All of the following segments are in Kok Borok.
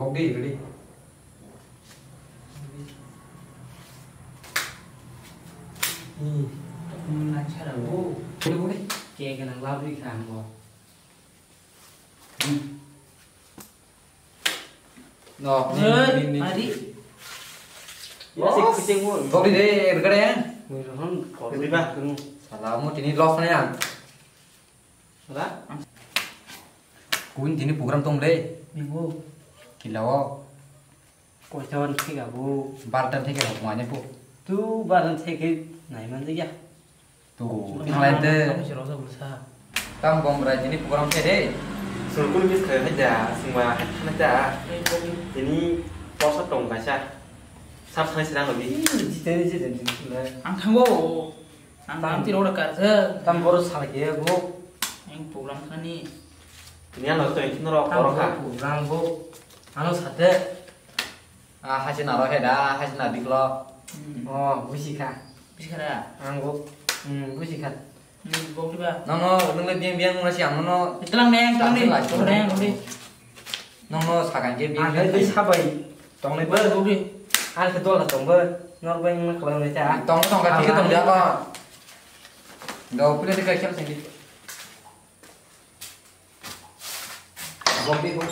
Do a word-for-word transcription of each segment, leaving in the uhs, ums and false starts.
Ready, ready. Hmm. Tokmung nang sara bo. Ready, ready. Cake nang labri kha ang bo. Hmm. No, ni, ni, ni, ni. Adi. Yes, kucing mo. Tokdi de, ergade. Mui rohon, kau. Ready ba? Salam, mo tini loss na ya. Wala? Kun tini program tong le. Nibo. Kila o. Koiton thik abo. Bartan thik abo mane po. Tu bartan thik nai man ya. Tu thanglai te. Kamu si rosa bulsa. Tam bom rai tini program te de. Sulkul bis khai hai ja, singma hai khana ja. Tini posa tong kaisa. Sab sai sirang lobi. Jiteni jiteni. Ang thango. Ang tam tiro ora karja. Tam boro salai ke bo. Ang program khani. Tini ano to intino ro koro kha. Program bo. Ano sate. Ah, hachi naro he da, hachi na diklo. Hmm. Oh, busi kha. Busi kha da. Ang bo. Hmm, busi kha. Ni bo ki ba? No, no, nung le biang biang masi ang no. Itelang neng, itelang ni. Itelang ni. Nong no sakan je bi. Ang hai tei sabai tongnai ba. Ba, ba, bi. Ang ke dola tong ba. Nor bai ma khlai nai ta. Tong tong ka thik tong ja ba. Do pule de ka khel sing di. Bo bi bo.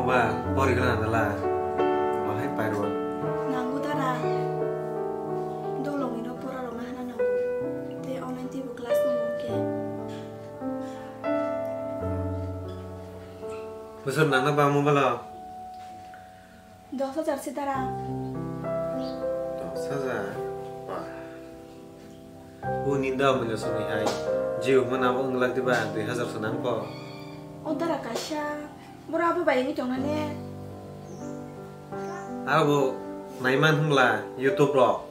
Ba, pori gana dala. Wahai pairwa. Nangu dara. Dolong ino pora rok na hana nangu. Te online tibu class no mungke. Busur nangna ba mobile o? Dos hajar se dara. Dos hajar? Ba. O ninda manya soni hai. Jiu mana bo wng lak diba dui hajar se nang ko. O dara kaisa. Bora abo bai wngwi tongna ne. Abo naiman hwnla YouTube rok.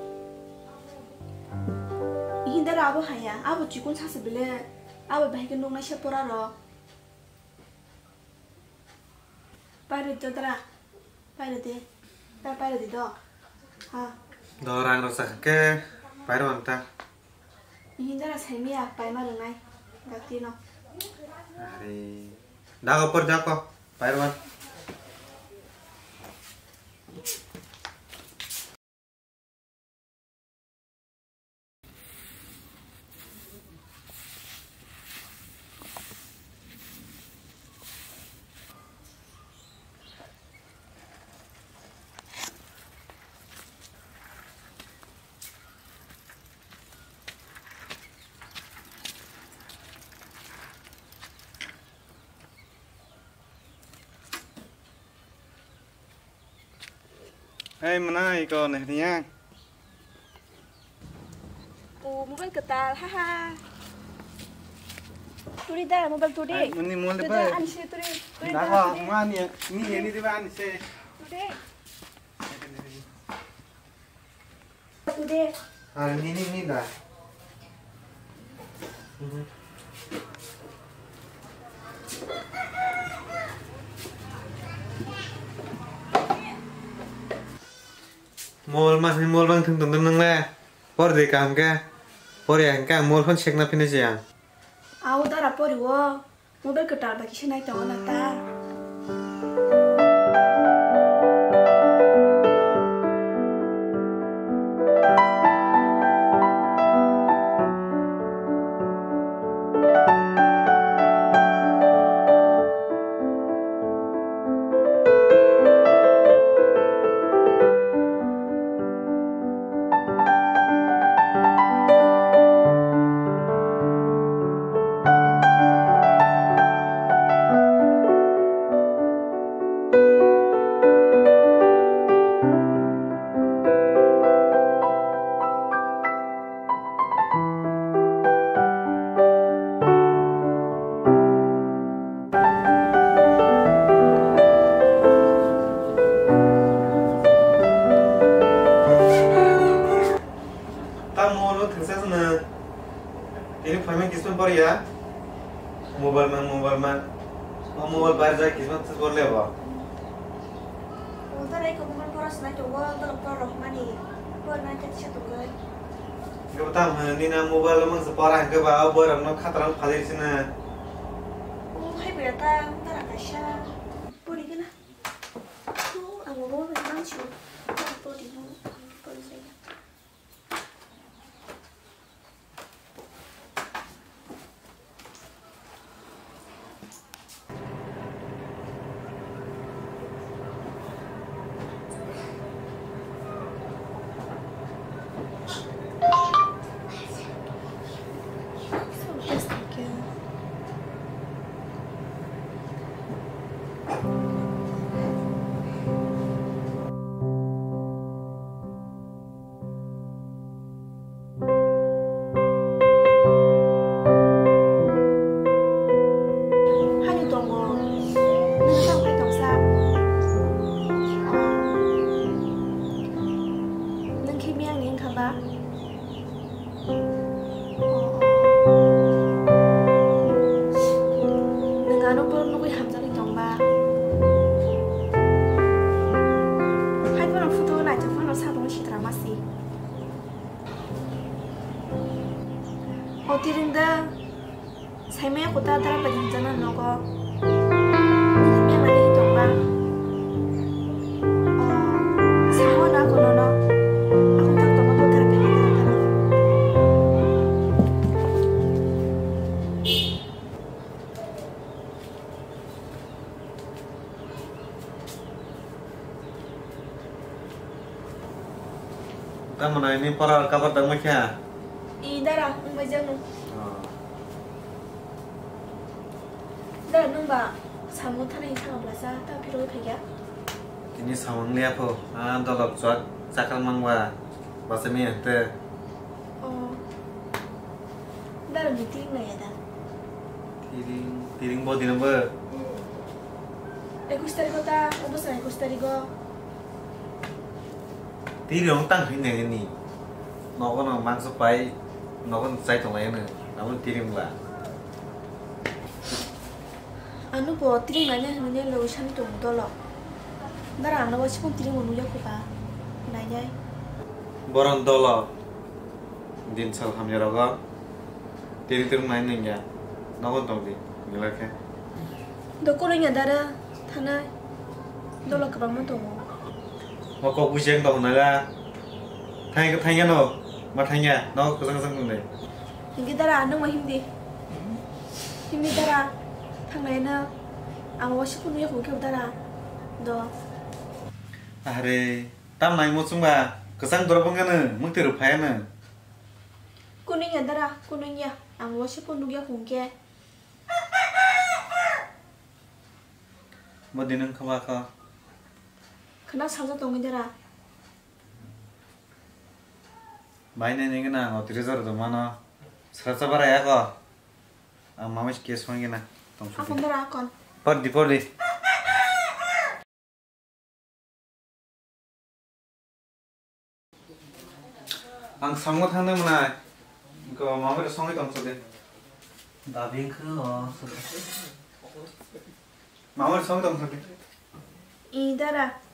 Hindara abo haya, abo chikun sasa bile. Abo bahai khe nuknai se pora rok. Pairwi to dara. Pairwi de. Ta pairwi de do. Ha. Do rang rok sakhe pairwi ta. Hindara saimia paima rwnai. Gati no. Are. Dago por jako. Pairwan. Hei, mwnai ko nehriya. O, mobile kwtal, ha, ha. Turi da, mobile turi. Ai, mani mobile turi da, pai. Ani se turi, turi da, Daho, turi. Mani, ni, ni, ni, ni, ani se. Turi. Today. Ah, ni, ni, ni da. Mhm. Mol ma ni mol bang thung tong nang le. Por de kaham ke. Por ya hingke ang mol phone sekna phini se ang. Au dara pori wo. Mobile kwtal bai kisa nai tongo na ta. Tamo no thengsa sene. Tini phaimani kisma bor ya. Mobile man, mobile man. O mobile bar jai kisma tes bor lebo. Udarai ko mobile pora sinai to, udarai pora rohmani. Pora nai ket se to gai. Gabo tam he, nina mobile mang se pora hingke ba, o borok no khatarang phalir sina. O hai bera ta, tara kaisa. Pori gana. O, ang mobile mang chu. Pori no, pori saya. Haino tongo. Nwng tamo hai tongsa? Nwng khe miyangni wngkha ba? Nwng ano borok nugwi hamjakgwi tongba? Hai bono photo naithok phano sabung sitra masi. O tiring da. Saimaya kota dara bai hamjakna nogo. Nini mela de tongba. O, saho na kono no. Ako tak tongo to dara bai hamjakna. Tamo nai ni pora kabar dang mai kha? I dara, wng bai jang no. Oh. Dara, nwng ba samung thana hinwi thangma blasa, ta phirogwi phaikha? Tini samung liya pho, ah, dolok chwk chakal mangba, basa miya hwnkhe. Oh. Dara, nwng tiring naiya da? Tiring, tiring bo dino bo. Ekush tarikh o ta, o bwswk ekush tarikh o. Twi rong tang hinwi nangni. Nogo no mangsa pai, nogo no chai tonglai no. Abo twi rong la. Ano bo twi rong nai hinwi logi sani tong dolo. Dara ano bo sipon twi rong nukya kho ba. Nai nai. Boron dolo. Din sal hamya rogo. Twi rong nai nangya. Nogo tong di. Gila khe. Dokoro nya dara. Thanai. Dolo kwbangma tongo. O kok buji ang tong nai la. Thang, thang ya no. Ma thang ya. No kwchang kwchang tong dai. Hingke dara, nwng ma himdi. Himdi dara. Thangnai no. Ang wasi phone ya khe dara. Do. Are, tam nai mo chungba. Kwchang doro bangano. Mukti rw phaya no. Kunui ya dara, kunui ya. Ang wasi phone nukya khe. Bo din wngkha ba kha. Khna salsa tongwi dara. Bai nai nini gana o tiri jora do mano. Srasa bara ya ko. Ang mama ke song gana. Tong sudi. Akon dara akon. Por di, por di. Ang samung thangna mwnai. Ko mama bai songwi tong sudi. Dabi wngkhe o. Mama bai songwi tong sudi. I dara.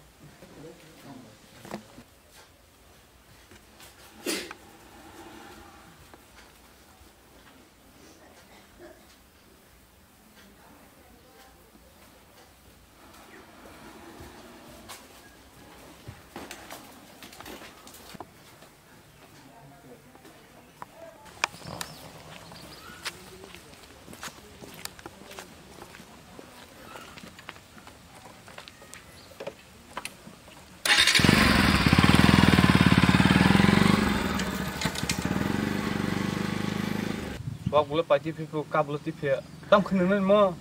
Wak bole paiti phi phu, kap bole ti phi. Tam khne nai mo.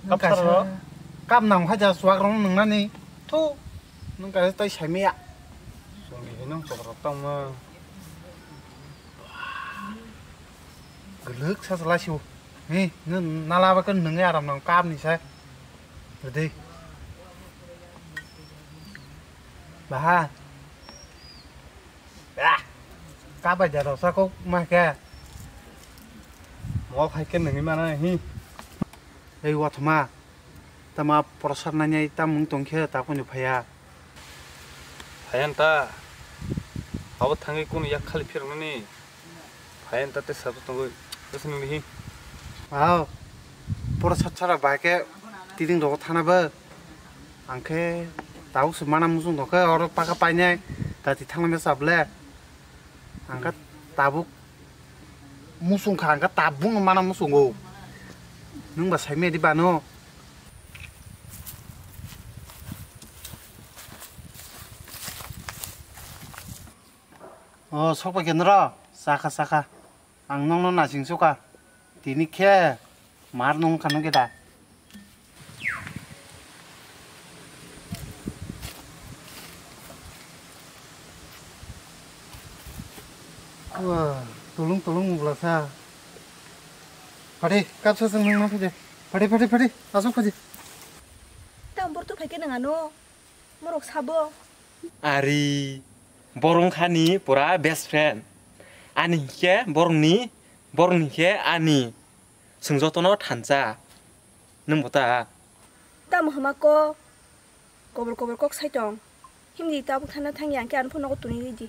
Kap sar ro. Kap nang kha ja swak rong nang nani. Thu. Nang ka tai sai me ya. Song di nang chok rok tam ma. Gelek sa lai siu. Ni, nala ba kan nang ya ram nang kap ni sai. Redi. Baha. Ah, kabai da rok sa kok ma khe. Mo khai khe nangwi mana hi. Ei wathma. Tama porosar nani tamung tong khe ta kunu phaya. Phaya ta. Abo thangwi kunu yak khali phirnani. Phai ang tate sabu tongwi, bwswk nungni hi? Wow, pura sat sara bai khe tiring rogo thana bo. Ang khe tabuk se mana muchung tong khe oro paka painai, tati thangna mesa ble. Ang khe tabuk muchung kha, ang khe tabuk no mana muchungo. Nwng ba sai medi bano. O, sokbai khe noro, chakha, chakha. Ang nokno naising sukha. Tini khe mar nung kha nung khe da. Wah, tulung tulung mubla sa. Phadi, kapsa sung nung nung phadi. Phadi, phadi, phadi, asuk phadi. Tam borok phai khe nang ano. Morok sabo. Ari, borok wngkha ni pura best friend. Ani hinkhe borokni, borokni hinkhe ani. Chwng jotono thansa. Nwng bo ta? Tamo hwnma kok, kobor kobor kok sai tong. Himdi tabuk thana thangya, ang khe ano phone nogo tuni ridi.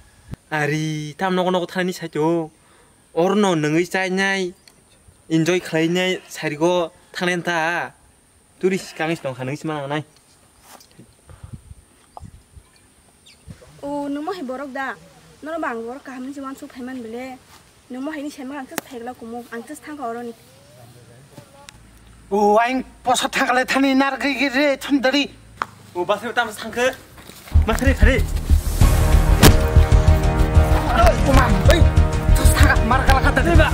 Ari, tam nogo nogo thani sai to. Orno nungwi chainai, enjoy khlainai, sarigo thangnai ta. Turi kangwi se tong kha, nung se ma nangnai. O, nung mo hai borok da? Nono bo ang borok kaham hinwi se uansuk phai man bele. Nung mo hai ni sai ma ang just phai glak kumo, ang just thang kha oroni. O, aing posa thang kha le thani nar gri gri re thon dari. O, bas re tam thang khe. Mas re thari. Umam, oi, to saka mar kala kata deba.